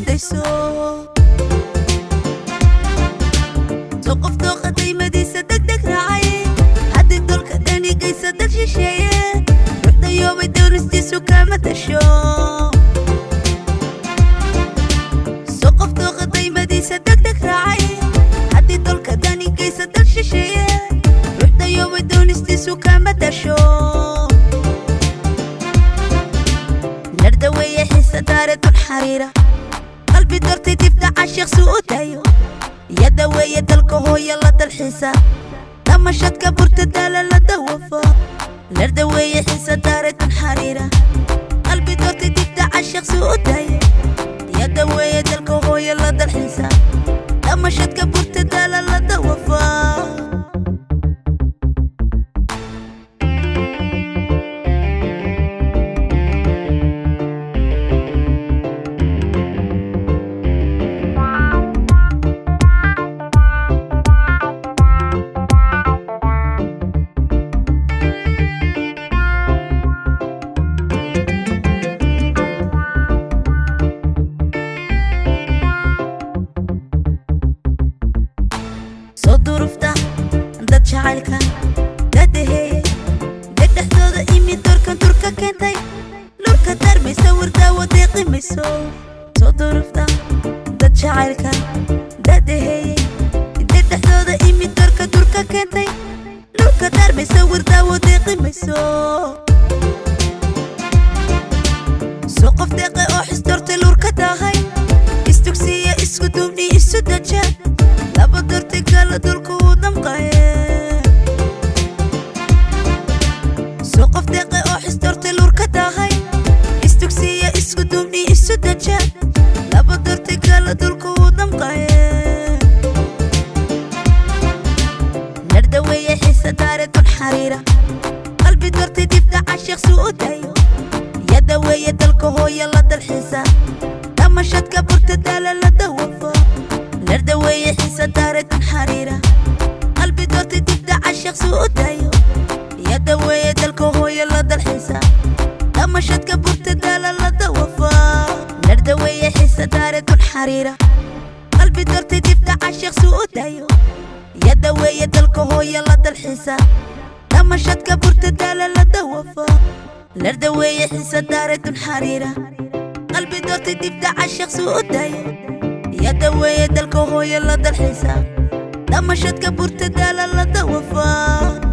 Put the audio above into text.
dayso. Soo qof dooqa daymadiisa degdeg raacay, haddii dolka danigaysa dal shisheeye, ruxdayoobay doonistiisu kama dasho. Soo qof dooqa daymadiisa degdeg raacay, haddii dolka danigaysa dal shisheeye, ruxdayoobay doonistiisu kama dasho. Lardaweeye xiisa daare dun xariira, qalbi dortay dibdaca sheekh suu u dayo. Yada weeye dalka hooya la dalxiisa, damashadka burta daala la dawafo. Lardaweeye xiisa daare dun xariira, qalbi dortay dibdaca sheekh suu u dayo. Yada weeye dalka hooya la dalxiisa, damashadka burta daala la dawafo. Soo durufta dad jacaylka dadaheeye, deg dhexdooda imid doorkan durka keentay, lurka darmaysa wardaawo deeqimayso. Soo durufta dad jacaylka dadaheeye, deg dhexdooda imid doorka durka keentay, lurka darmaysa wardaawo deeqimayso. Soo qof deeqay oo xisdoortay lurka daahay, istugsiya isku duubni isu daja, laba dortay kala dulka uu damqaye. Soo qof deeqay oo xisdoortay lurka daahay, istugsiya isku duubni isu daja, laba dortay kala dulka uu damqaye. Lardaweeye xiisa daare dun xariira, qalbi dortay dibdaca sheekh suu u dayo. Yada weeye dalka hooya la dalxiisa, damashadka burta daala la dawafo. Lardaweeye xiisa daare dun xariira, qalbi dortay dibdaca sheekh suu u dayo. Yada weeye dalka hooya la dalxiisa, damashadka burta daala la dawafo. Lardaweeye xiisa daare dun xariira, qalbi dortay dibdaca sheekh suu u dayo. Yada weeye dalka hooya la dalxiisa, damashadka burta daala la dawafo. Lardaweeye xiisa daare dun xariira, qalbi dortay dibdaca sheekh suu u dayo. Yada weeye dalka hooya la dalxiisa, damashadka burta daala la dawafo.